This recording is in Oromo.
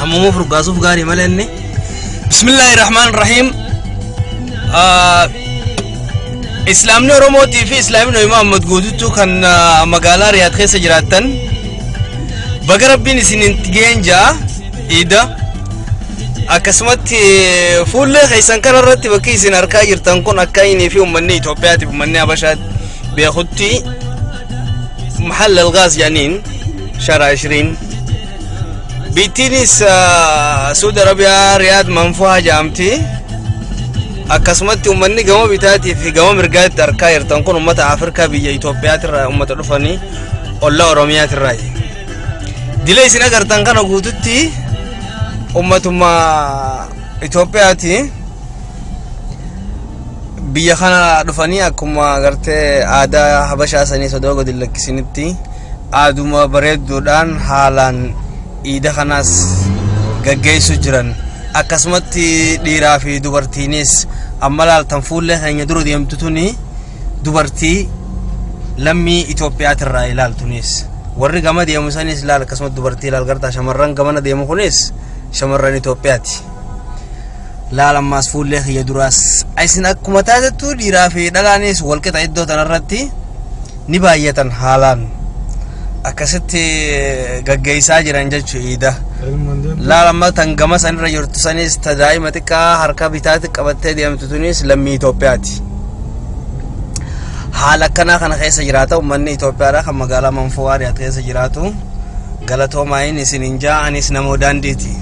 Hammuma furgaasuuf gaarii malee inni. Bismillaahi Rahmaan Rahiim. Islaamni Oromootii fi Islaamni Nabi Muhammad guututtuu kan magaalaa Riyaad keessa jiraattan baga Rabbiin isiniin ga'een ja'a iida. Akkasumatti fuullee keessan kanarratti bakki isin harkaa jirtan kun akka inni fi uummanni Itoophiyaatiif uummanni Habashaa beekutti محل الغاز jedhaniin شارع 20 biittiinis Saudi Arabiyaa Riyaad Manfuhaa jedhamti. Akkasumatti uummanni gama bitaatii fi gama mirgaatti harkaa jirtan kun uummata Afrikaa biyya Itoophiyaatirraa uummata dhufanii ollaa Oromiyaatirraa. Dila isin agartan kana guututti uummatuma Itoophiyaati. Biyya kana dhufanii akkuma agartee aadaa Habashaa sanii sodoo gadi lakkisinitti aaduma bareedduudhaan haalaan iida kanaas gaggeessu jiran. Akkasumatti dhiiraa fi dubartiinis amma laaltan fuullee keenya dura deemtu tuni dubartii lammii Itoophiyaatirraa ilaaltunis warri gama deemu sanis ilaal, akkasumas dubartii ilaal gartaa shamarran gamana deemu kunis shamarran Itoophiyaati. Laal ammaas fuullee kiyya duraas isin akkuma taatettu dhiiraa fi dhalaanis walqixa iddoo tanarratti ni baay'atan, haalaan akkasitti gaggeessaa jiran jechuu iida. Laal amma tan gama sanirra jirtu sanis ta daa'ima xiqqaa harka bitaatti qabattee deemtu tunis lammii Itoophiyaati. Haala akkanaa kana keessa jiraata uummanni Itoophiyaadha kan magaalaa Manfu'aa Riyaad keessa jiraatu. Galatoomaa isin hin jaa, anis namoo daandiiti.